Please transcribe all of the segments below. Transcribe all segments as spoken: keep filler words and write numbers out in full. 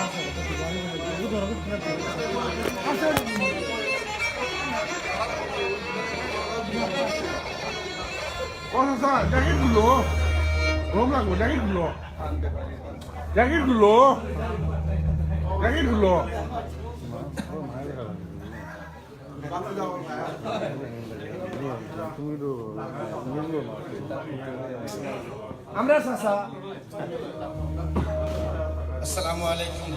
ও চাচা, জ্যাকেট খুলো। গরম লাগবো, জ্যাকেট খুলো। জ্যাকেট খুলো। জ্যাকেট খুলো। আমরা চাচা। আসসালামু আলাইকুম।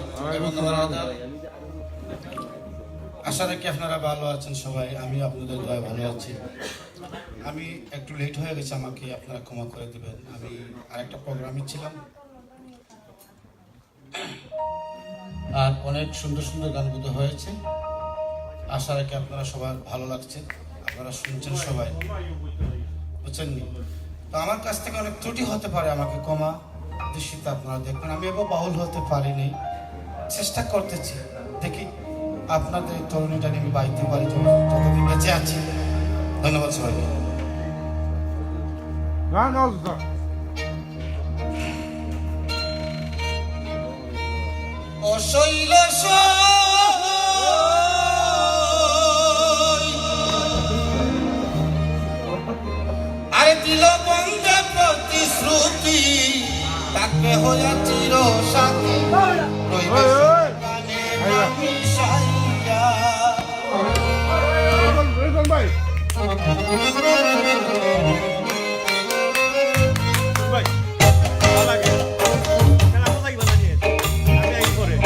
আশা রাখি আপনারা ভালো আছেন সবাই। আমি আপনাদের দোয়ায় ভালো আছি। আমি একটু লেট হয়ে গেছে, আমাকে আপনারা ক্ষমা করে দিবেন। আমি আরেকটা প্রোগ্রামে ছিলাম। আর অনেক সুন্দর সুন্দর গানগুলো হয়েছে। আশা রাখি আপনারা সবার ভালো লাগছে, আপনারা শুনছেন সবাই, বুঝছেন নি? তো আমার কাছ থেকে অনেক ত্রুটি হতে পারে, আমাকে ক্ষমা দৃষ্টিতে আপনারা দেখবেন। আমি এবার বাউল হতে পারিনি, চেষ্টা করতেছি, দেখি আপনাদের এই তরুণীটা নিয়ে আমি বাইতে পারি যত- যতদিন বেঁচে আছি। ধন্যবাদ সবাইকে। গান গাও, স্যার। অশৈল সই। আরে দিল বন্ধে প্রতিশ্রুতি, তাকে হইয়া চির সাথী। রইবে এই, এই। প্রাণে প্রাণ মিশাইয়া। রিপন, রিপন ভাই। ভাই, ভালো লাগে। কেন, আমরা যাইবা না নিয়ে? আমি আই পরে।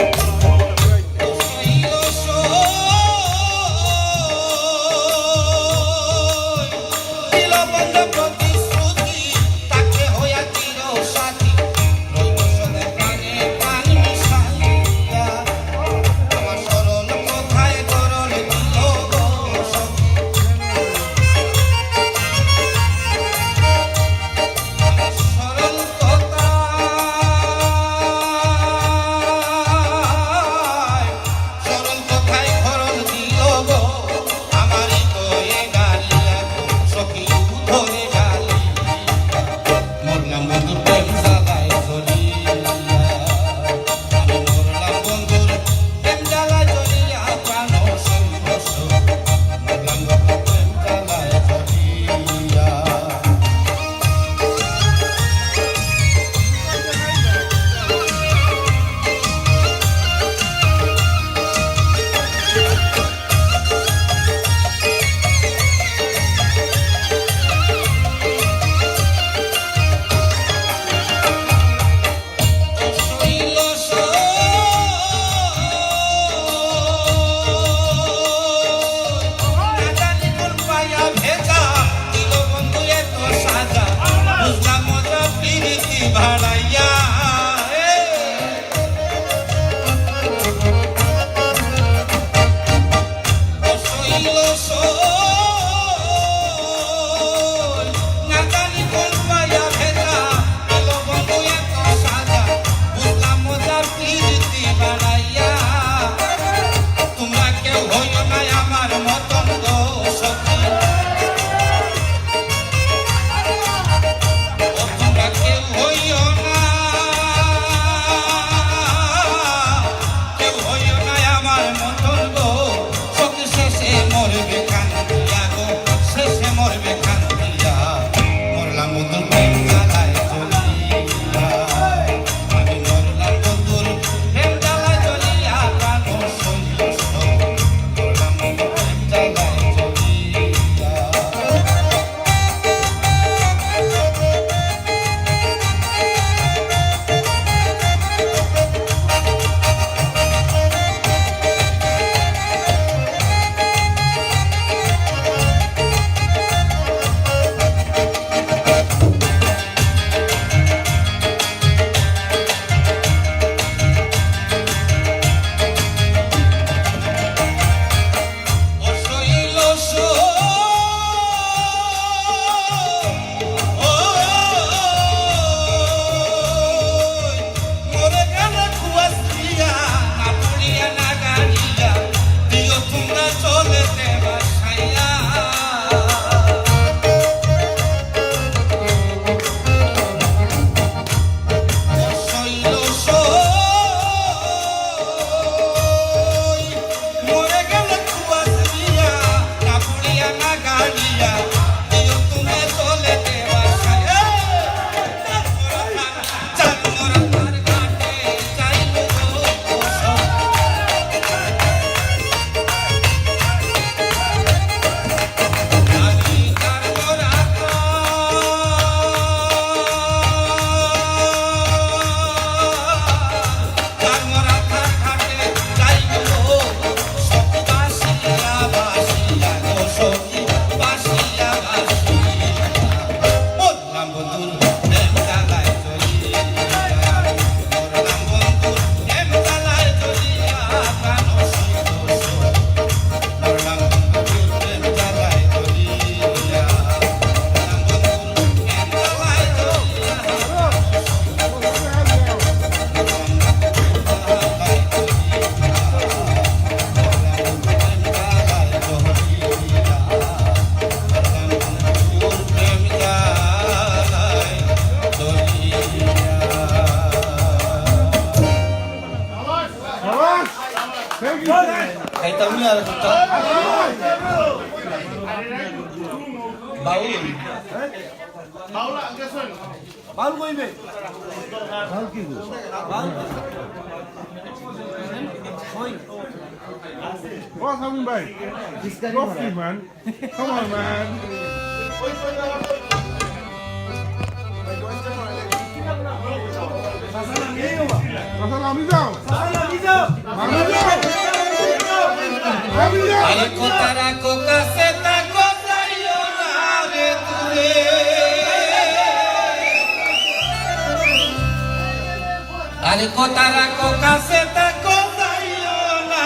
বাউল। বাউল কইবে? বাউল কি গো? বাউল কই? কই? ও, সামিম ভাই। Go for it, man. Come on, man. চাচা, নামি যাও। নামি যাও। নামি যাও। আরে কথা রাখো কাছে, থাকো যাইও না রে দূরে। আরে কথা রাখো কাছে, থাকো যাইও না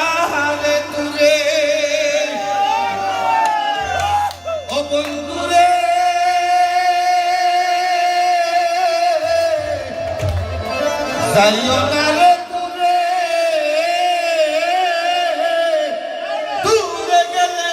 রে দূরে। ও বন্ধুরে, যাইও না রে দূরে, দূরে গেলে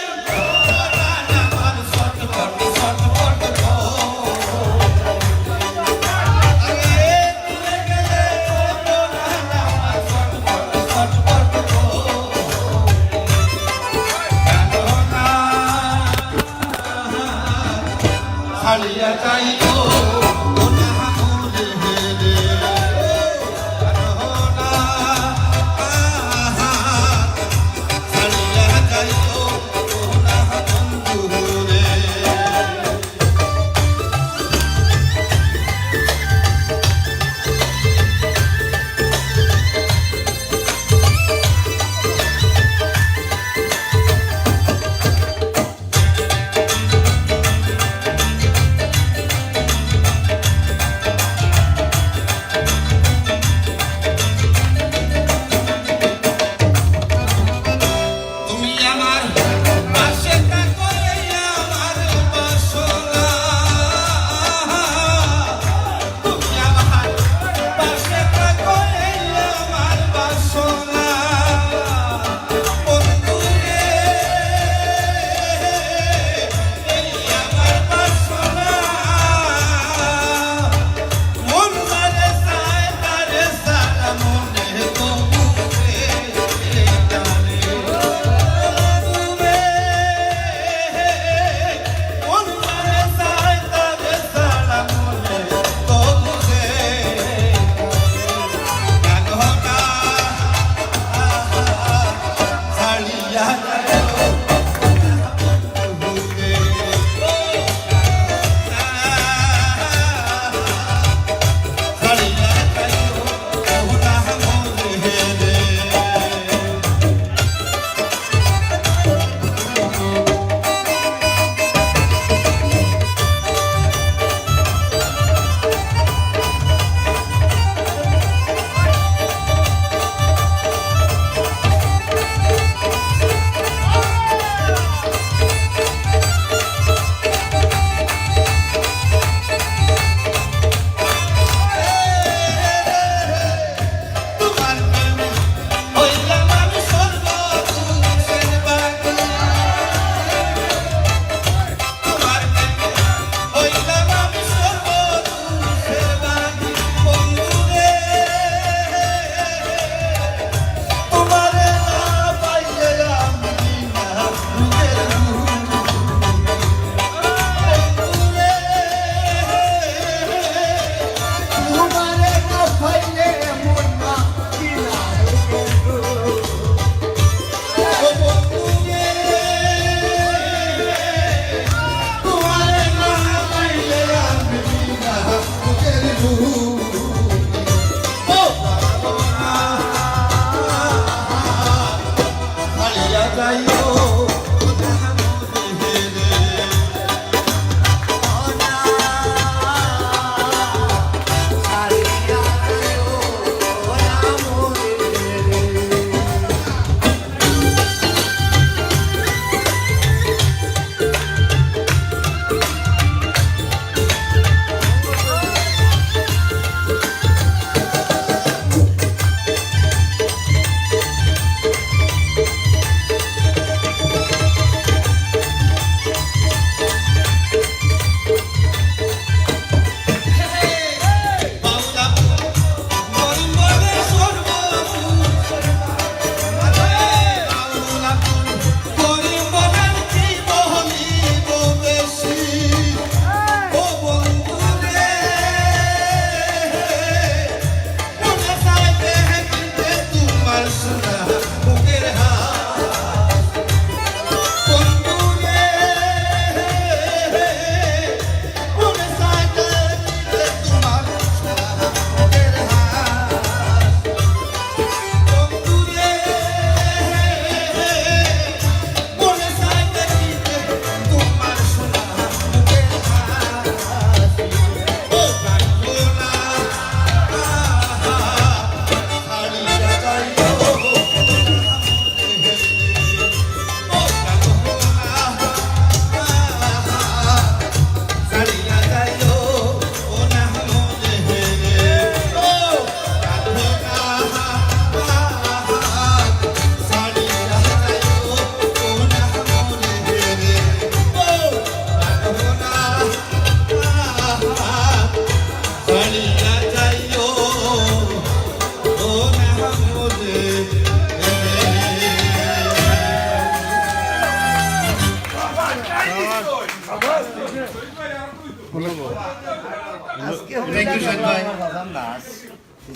Thank you, শাহিন ভাই।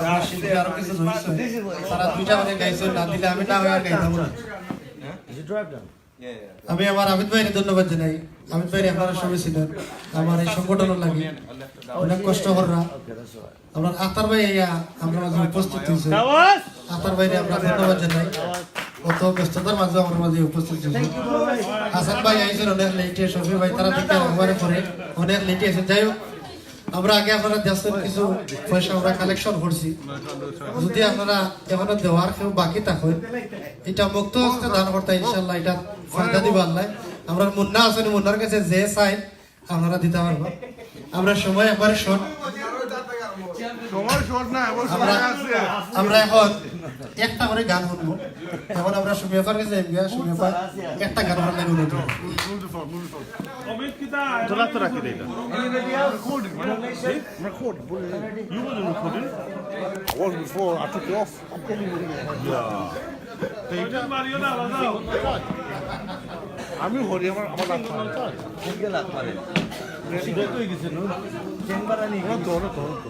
আমার শিল্পী আরো কিছু রয়েছে। তারা দুইটা করে গাইছে, না দিলে আমি না আর গাইতাম না। আমি আমার আবিদ ভাইরে ধন্যবাদ জানাই। আবিদ ভাই, আপনারা সবাই ছিলেন আমার এই সংগঠনের লাগি, অনেক কষ্ট কররা। আমরা আতার ভাই আইয়া আমরা মাঝে উপস্থিত হয়েছে। আতার ভাইরে আমরা ধন্যবাদ জানাই, অত ব্যস্ততার মাঝে আমার মাঝে উপস্থিত হয়েছে। হাসান ভাই আইছেন অনেক লেটে, শফি ভাই তারা থেকে একবারে পরে অনেক লেটে এসে। যাই হোক, আমরা আগে আপনারা দেখছেন কিছু পয়সা আমরা কালেকশন করছি। যদি আপনারা এখনো দেওয়ার কেউ বাকি থাকেন, এটা মুক্ত হস্তে দান করতে, ইনশাল্লাহ এটা ফায়দা দিবা আল্লাহ। আমরা মুন্না আছেন, মুন্নার কাছে যে চাই আপনারা দিতে পারবা। আমরা সময় একবারে শর্ট। সময় শর্ট না, এবার আমরা সময় আছে। আমরা এখন একটা করে গান শুনবো। এখন আমরা সুমিয়াপার কাছে যাই গিয়া, সুমিয়াপা একটা গান ভালো লাগে শুনতে। তোলা তো রাখি দে এটা। Recording, man. See? Record, bro. You wasn't recording. I was before. I took it off. আমি হরি, আমার, আমার লাগ মারে। আজকে লাগ মারে। সিধা তো হয়ে গেছে, নো? চেম্বার আনি। ওরা তো, ওরা তো, ওরা তো।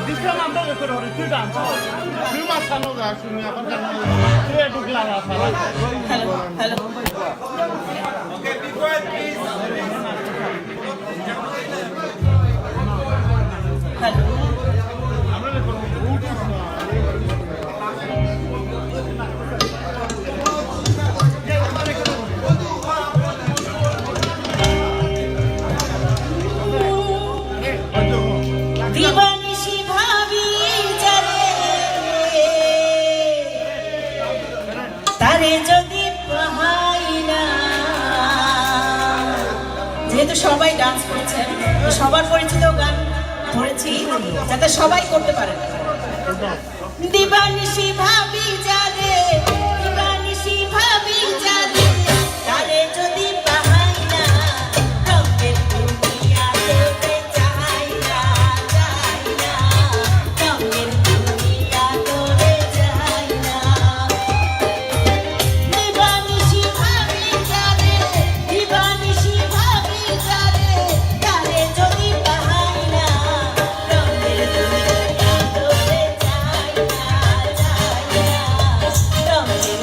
This time I'm not recording, তুই dance কর। তুই মাছ খানো গা, শুনি আবার গান। তুই একটু গ্লাস আস, হ্যালো, হ্যালো। হ্যালো। দিবানিশি ভাবি যারে, তারে যদি পাই না। যেহেতু সবাই ডান্স করছেন, তো সবার পরিচিত গান ধরেছি, যাতে সবাই করতে পারেন। দিবানিশি ভাবি যারে, দিবানিশি ভাবি যারে, তারে যদি পাই না, রঙের দুনিয়া তোরে চাই না, চাই না, রঙের দুনিয়া তোরে চাই না। দিবানিশি ভাবি যারে, দিবানিশি ভাবি যারে, তারে যদি পাই না, রঙের দুনিয়া তোরে চাই না, চাই না, রঙের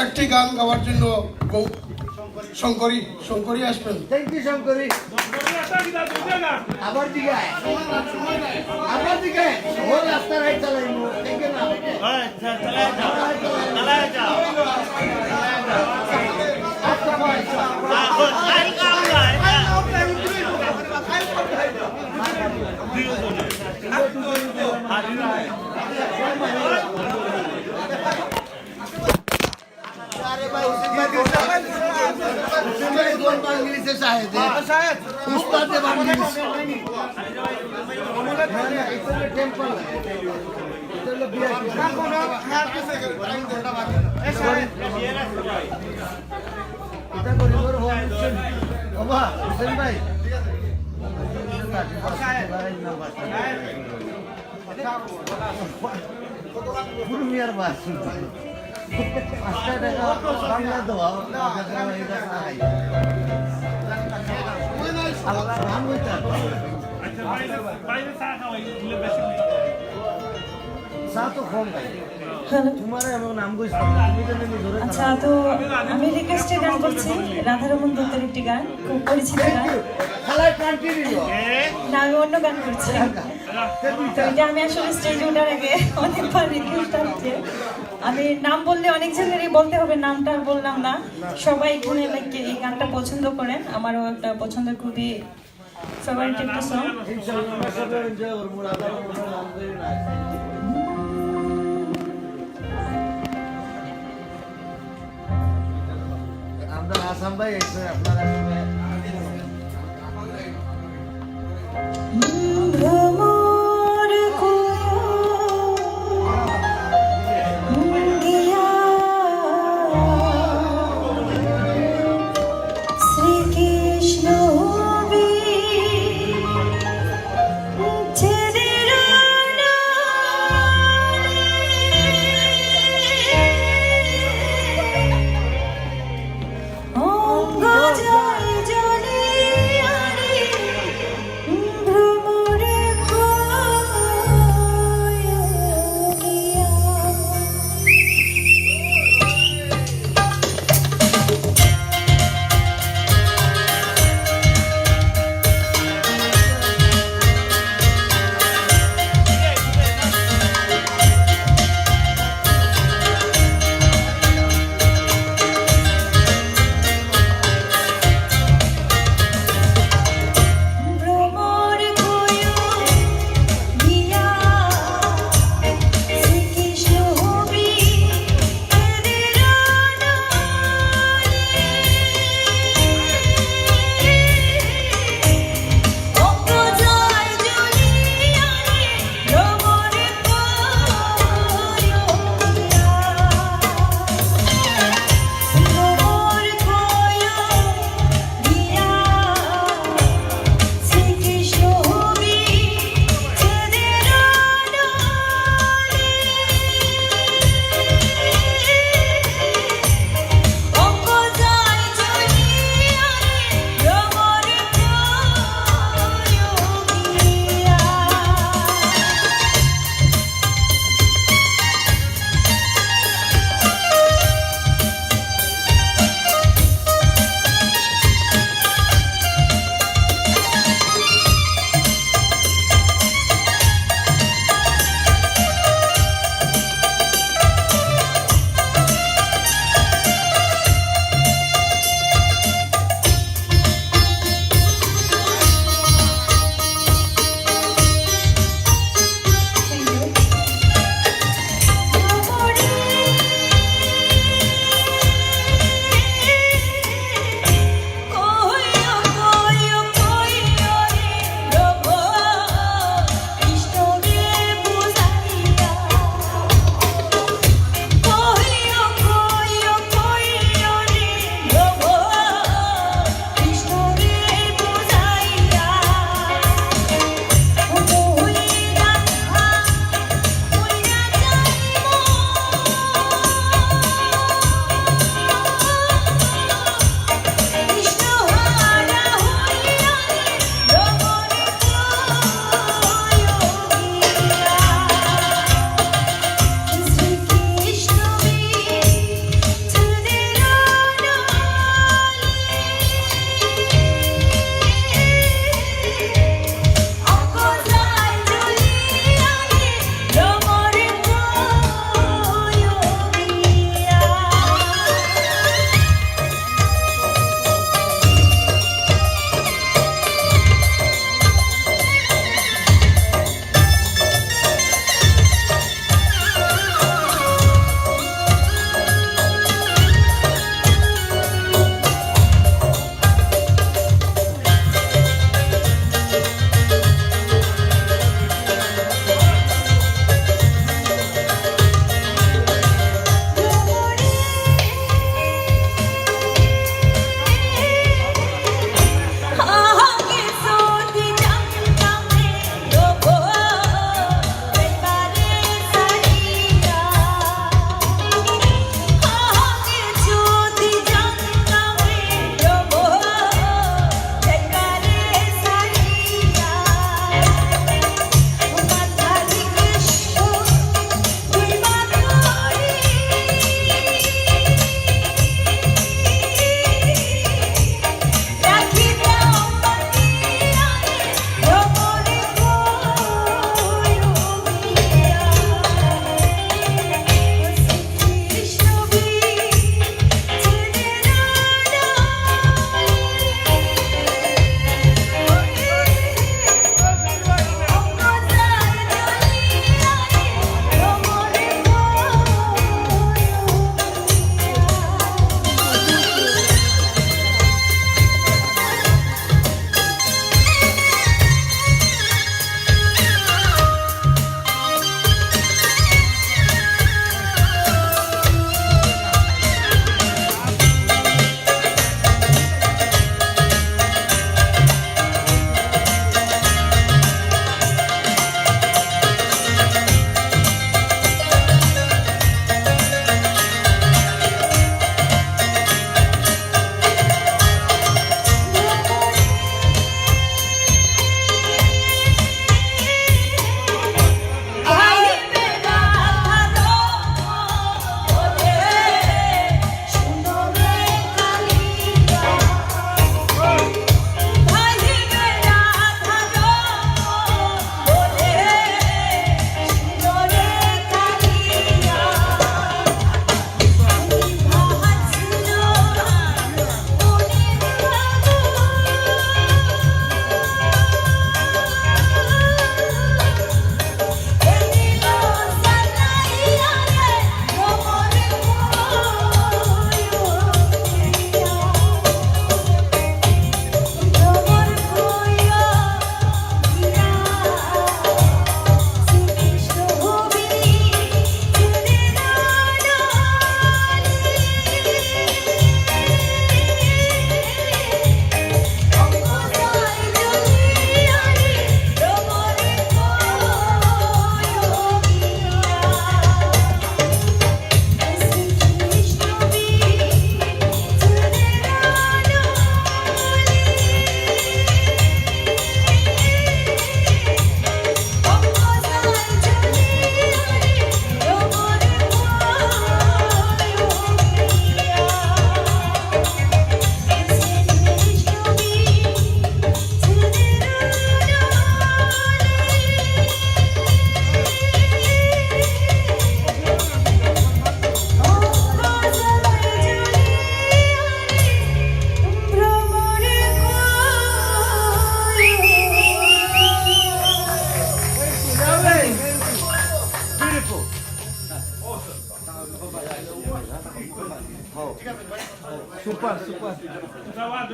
একটি গান গাওয়ার জন্য গৌ-, শঙ্করী, শঙ্করী আসবেন। Thank you Shankari. আবার দিকে আয়, আবার দিকে আয়। ও রাস্তা রাইট চালাই, দেখে না। আচ্ছা, চালাই যাও, চালাই যাও। আচ্ছা, ভাই। আরে ভাই, হুসেন ভাই, হুসেন ভাই, কোন বাংলাদেশে শাহেদ? উস্তাদে বাংলাদেশ। টেম্পল। এটা হলো বিআইপি। এটা গরিবের হওয়া উচিত। বাবা, হুসেন ভাই। পুরো মিয়ার বাস। পাঁচটা টাকা বাংলা দেওয়া, আল্লাহ, নাম হইতে হবে। চা তো কম খাই। হ্যালো। তোমার এমন নাম কইছ না, তুমি তো নিজে ধরে আচ্ছা, তো আমি রিকোয়েস্টে গান করছি রাধারমন দত্তের একটি গান, খুব পরিচিত গান। খালাই কন্টিনিউ। না, আমি অন্য গান করছি। এটা আমি আসলে স্টেজে ওঠার আগে অনেকবার রিকোয়েস্ট আসছে। আমি নাম বললে অনেক জনেরই বলতে হবে, নামটা আর বললাম না। সবাই এখানে, লাইক, এই গানটা পছন্দ করেন, আমারও একটা পছন্দের খুবই ফেভারিট একটা সং। আমরা আসাম ভাই এসে আপনারা সবাই ভ্রমর গিয়া শ্রীকৃষ্ণ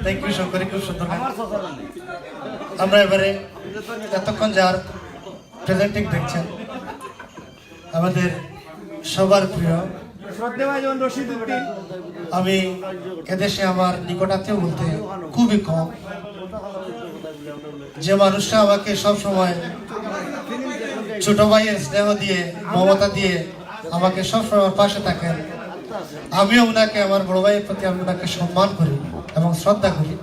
থ্যাংক ইউ শঙ্করী, খুব সুন্দর গান। আমরা এবারে এতক্ষণ যার প্রেজেন্টিং দেখছেন আমাদের সবার প্রিয়, শ্রদ্ধেয়ভাজন রশিদ উদ্দিন। আমি এদেশে আমার নিকটাত্মীয় বলতে খুবই কম। যে মানুষটা আমাকে সব সময় ছোট ভাইয়ের স্নেহ দিয়ে, মমতা দিয়ে আমাকে সব সময় আমার পাশে থাকেন, আমিও ওনাকে, আমার বড় ভাইয়ের প্রতি আমি ওনাকে সম্মান করি এবং শ্রদ্ধা করি।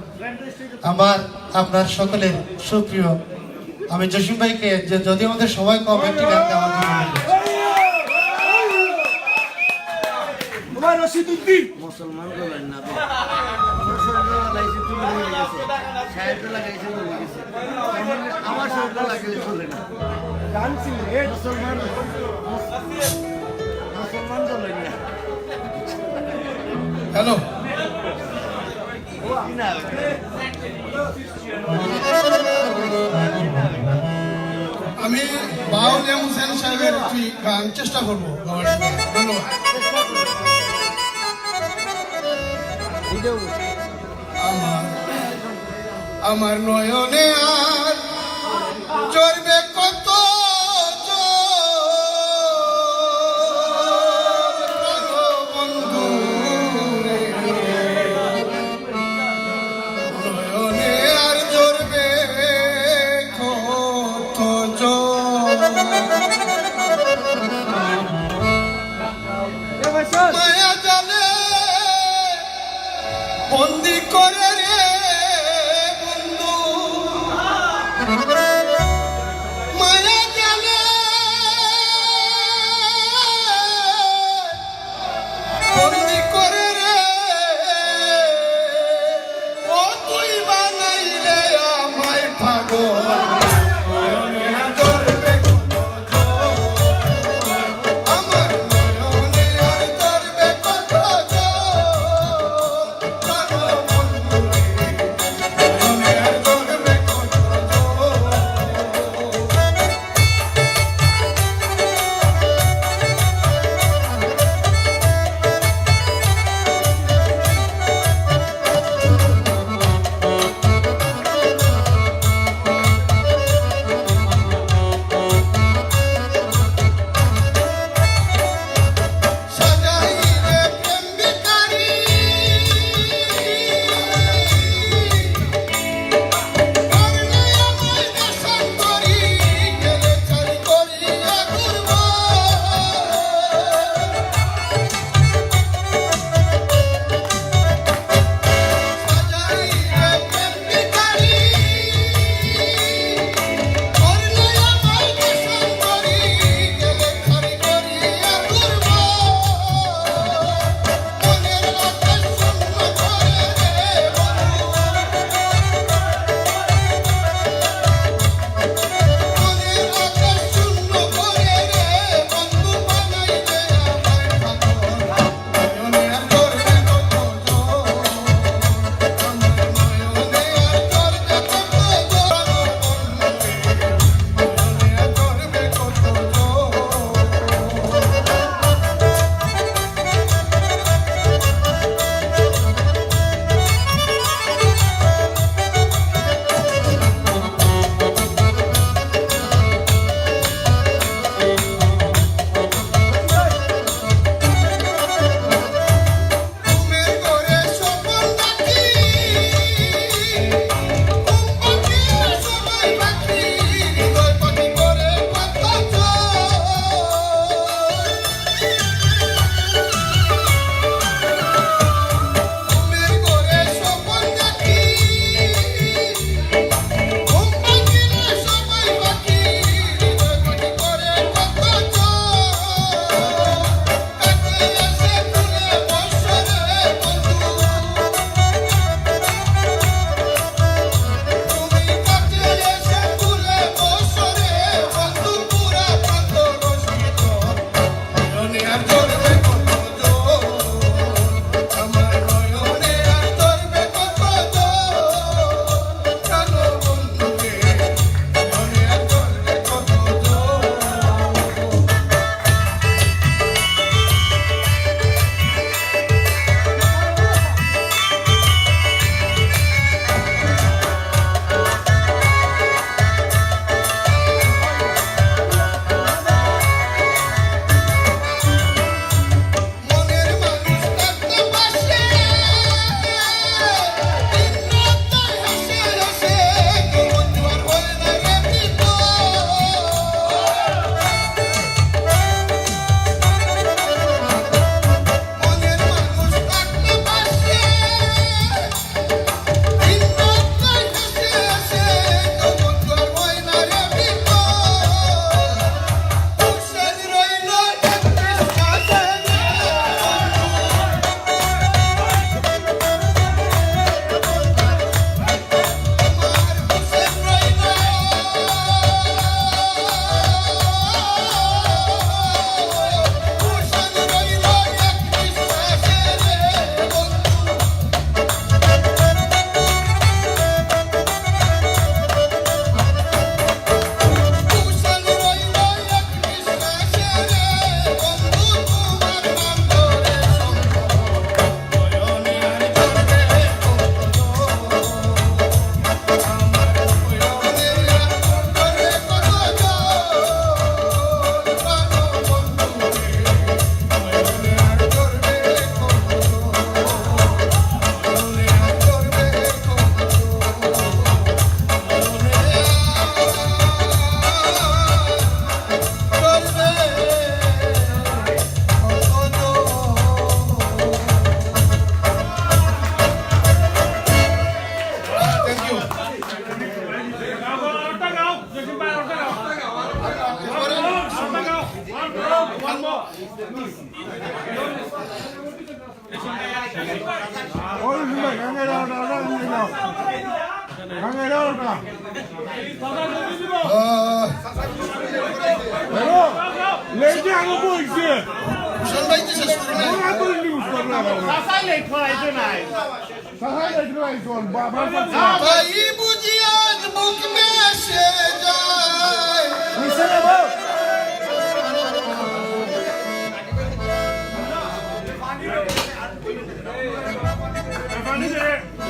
আমার, আপনার সকলের সুপ্রিয়, আমি জসিম ভাইকে, যে যদিও আমাদের সময় কম, একটি গান গাওয়ার জন্য অনুরোধ করছি। তোমার রশিদ উদ্দিন। মুসলমান তো হয় না। আমার শরীরে লাগাইছে, তুমি হয়ে গেছে। সাহেব তো লাগাইছে, হয়ে গেছে। আমার শরীরে লাগাইলে চলে না। গান সিলেট। মুসলমান, মুসলমান তো হয় না। হ্যালো। আমি বাউল এম হুসেন সাহেবের একটি গান চেষ্টা করবো গাওয়ার জন্য। ধন্যবাদ। আমার, আমার নয়নে আর ঝরবে কত জল, বন্ধু রে। নয়নে আর ঝরবে কত জল। মায়া জালে বন্দি করে রে বন্ধু। ওই শুনে, গাঙ্গের আওটা, ওটা গাঙ্গের আও। গাঙ্গের আওটা। আহ, হ্যালো, লেটে আগে বলছে। হুসেন ভাই কি শেষ করলেন? ওরা তো নিউজ করবে এখন। চাচা লেট করাইছে নাই। চাচা লেট করাইছে, বাবা চাচা। তাই বুঝি আজ বুক ভেসে যায়।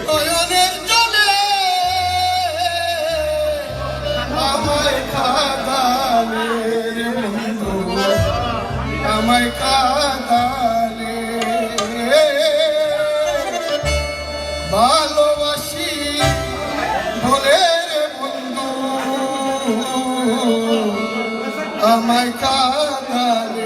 নয়নের জলে আমায় কাঁদালে রে বন্ধু, আমায় কাঁদালে। ভালোবাসি বলে রে বন্ধু, আমায় কাঁদালে।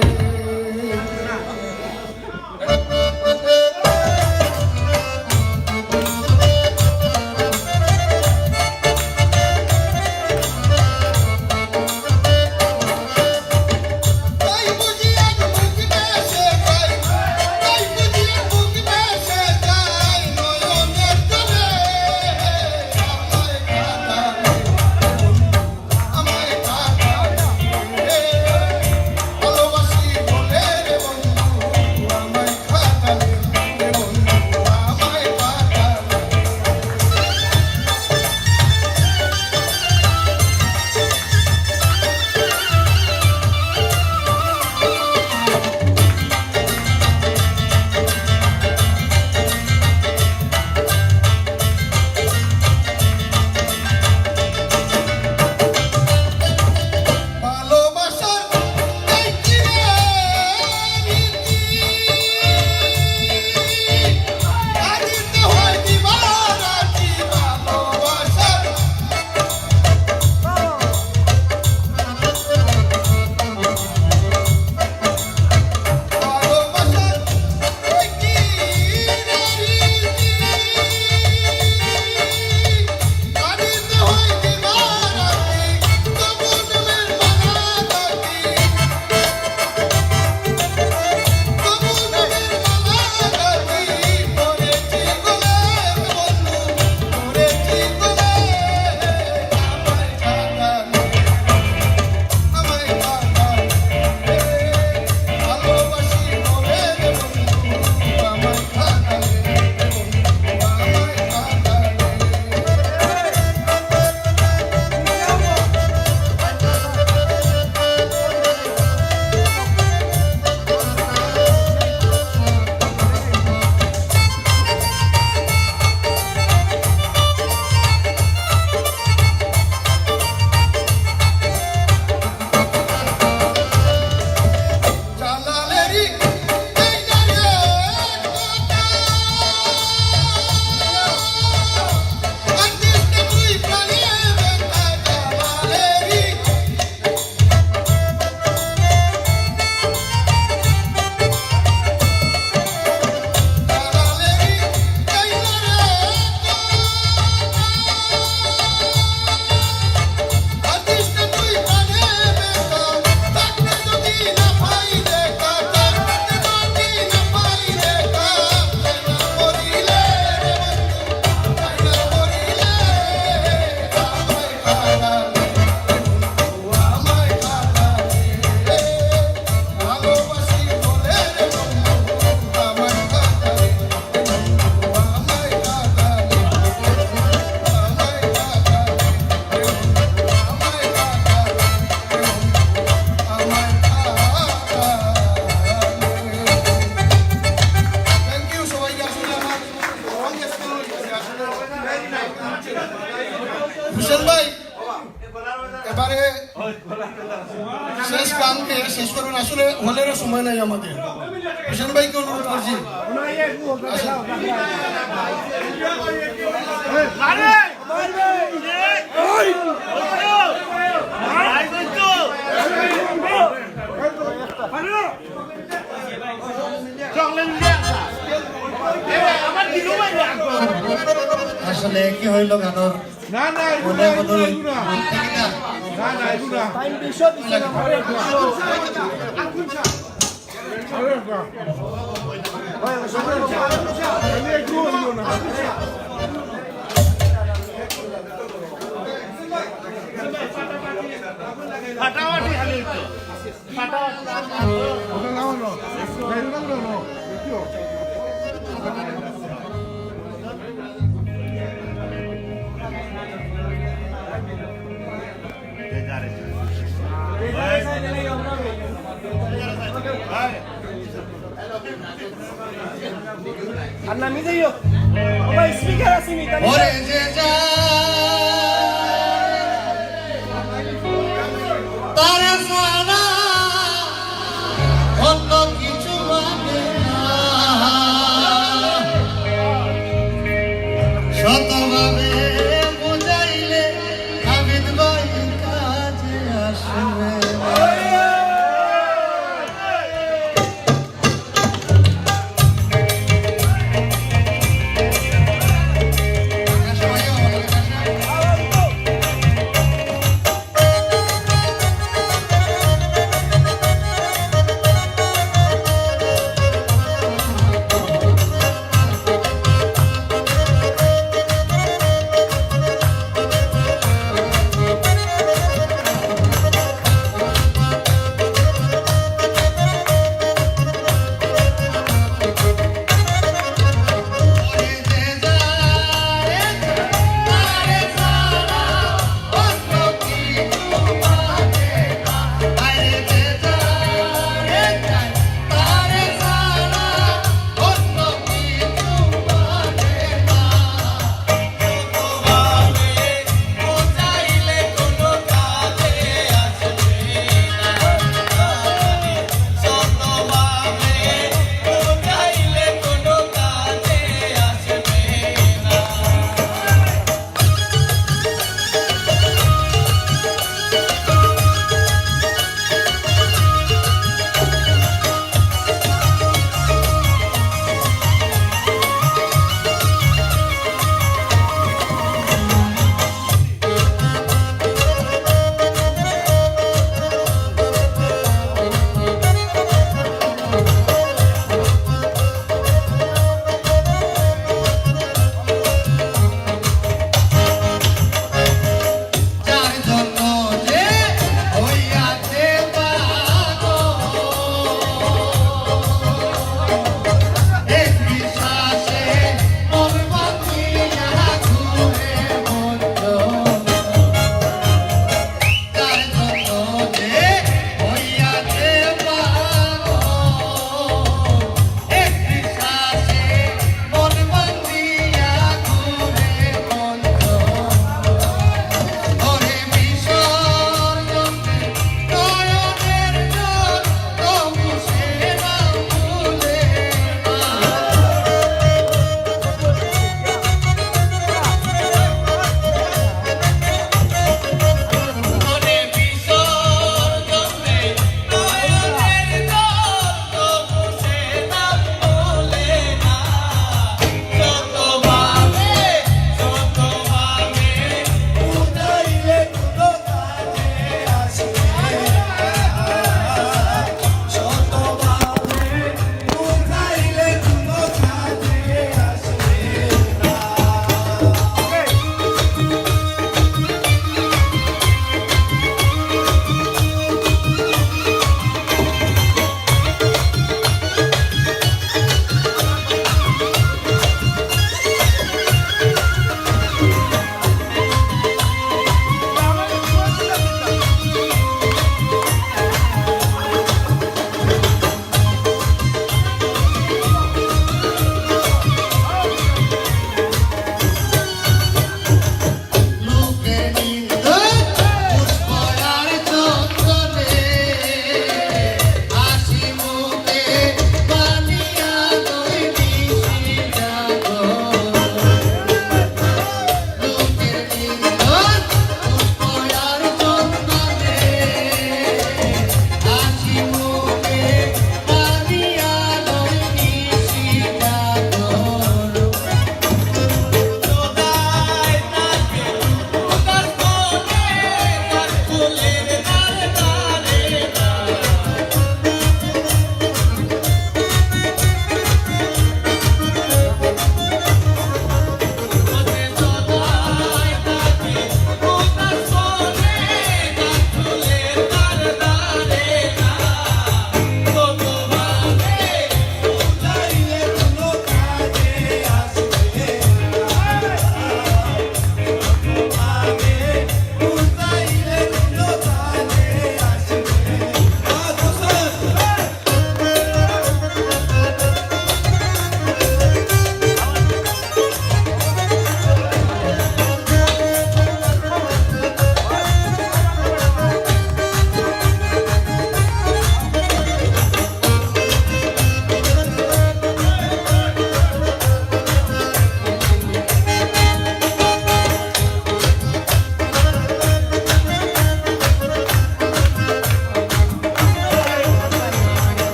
Thank you সবাইকে। আসলে আমার হুসেন ভাই, এবারে শেষ গান গেয়ে শেষ করবেন। আসলে হলেরও সময় নাই আমাদের। হুসেন ভাইকে অনুরোধ করছি। আসুন। আসলে কি হইল গানর? না, না, এগুলো মনে না, মতো এগুলো না। না, না, এগুলো টাইম বেশি দিছে না, মানে, ফাটাফাটি খালি হইতো। ফাটাফাটি। আর না, মিজাইও। ও ভাই, স্পিকার আছে নি? তাহলে ওরে যে যা, তার